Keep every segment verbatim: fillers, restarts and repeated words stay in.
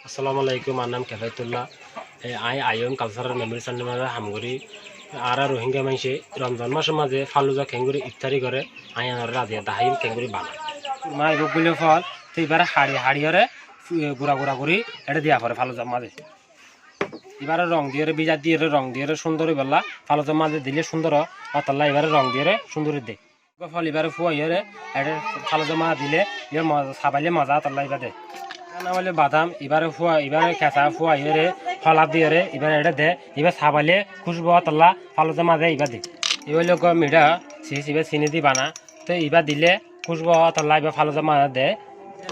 Assalamu alaikum, añár nam Kefaitullah. E, añí Aiyom Cultural Memory Center or mazé ham gorí. Añára Rohingya maincé Romzan mácor mazé faluza keéngorí iftari goré, añí añáráre raziya daháiyum keéngorí banai. Kurma ibá gulé fol, te ibáre haçi haçiyóre, e, gura gura gorí, eçé diya foré faluzar mazé. Ibáre rong diyóre, biza diyóre, rong diyóre, cúndor óibolla, faluzar mazé dilé cúndor ó, ótolla ibáre rong diyóre, cúndor ói de. Fol ibáre fúaiyóre, eçé faluzar mazé dilé, ibá mo-, sabailé moza ótolla ibá de. Ibá nam óile badam, ibáre fúa-, ibáre kesa fúaiyóre, hola diyóre, ibáre eçé de, ibá sabailé kúcbu ótolla faluzar mazé ibá de. Ibá óile uggúa miçá sis, ibá sini di bana, te ibá dilé kúcbu ótolla ibá faluzar mazé de.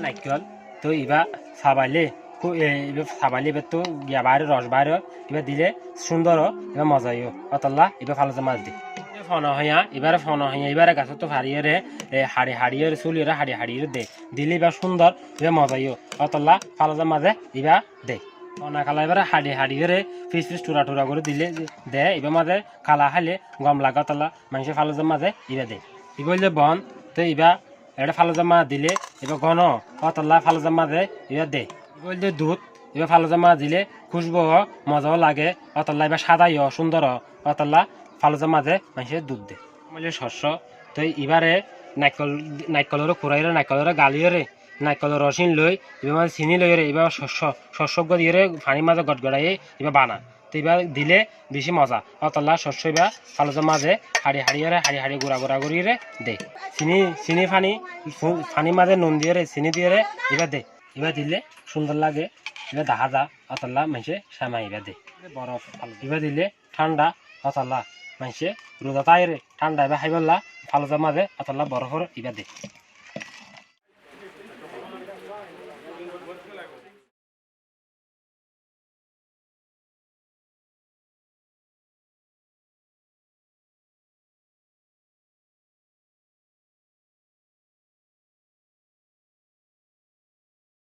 Naikkol, te ibá sabailé, kú-, e, ibá sabailé ibáttu giya baáre, ros baáre, ibá dilé cúndor ó, ibá moza óiyo, ótolla ibá faluzar mazé de. Ibá fono hoiya, ibáre fono hoiya, ibáre gasóttu fariyóre, e, haçi haçiyóre, súliyóre haçi haçiyóre de. Dilé ibá cúndor, ibá moza óiyo, ótolla faluzar mazé ibá de. Fona kala ibáre haçi haçiyóre, fis fis tura tura gorí dilé de, ibá mazé kala háile gom lage, ótolla maincé faluzar mazé ibá de. Ibá óile bon, te ibá eçé faluzar mazé dilé, ibá gono, ótolla faluzar mazé ibá de. Ibá óilde dud, ibá faluzar mazé dilé kúcbu ó, moza ó lage, ótolla ibá sada ó, cúndor ó, ótolla faluzar mazé maincé dud de. Ibá óile coccó, te ibáre naikkol, naikkoloré kuraiyóre, naikkoloré galiyóre, naikkolor ros ín loi, ibá mazé sini loiyóre, ibá coccó, coccó uggúa diyóre, fanír mazé gotgoraiyé, ibá bana. Te ibá dilé bicí moza. Ótolla coccó ibá faluzar mazé haçi haçiyóre, haçi haçi gura gura goríyóre de. Sini, sini faní, fu-, fanír mazé nun diyóre, sini diyóre, ibá de. Ibá dilé cúndor lage, ibá dahá za, ótolla maincé cáma ibá de. Borof, ibá dilé thánda, ótolla maincé ruza táiyore thánda ibá háibolla, faluzar mazé ótolla borofor ibá de.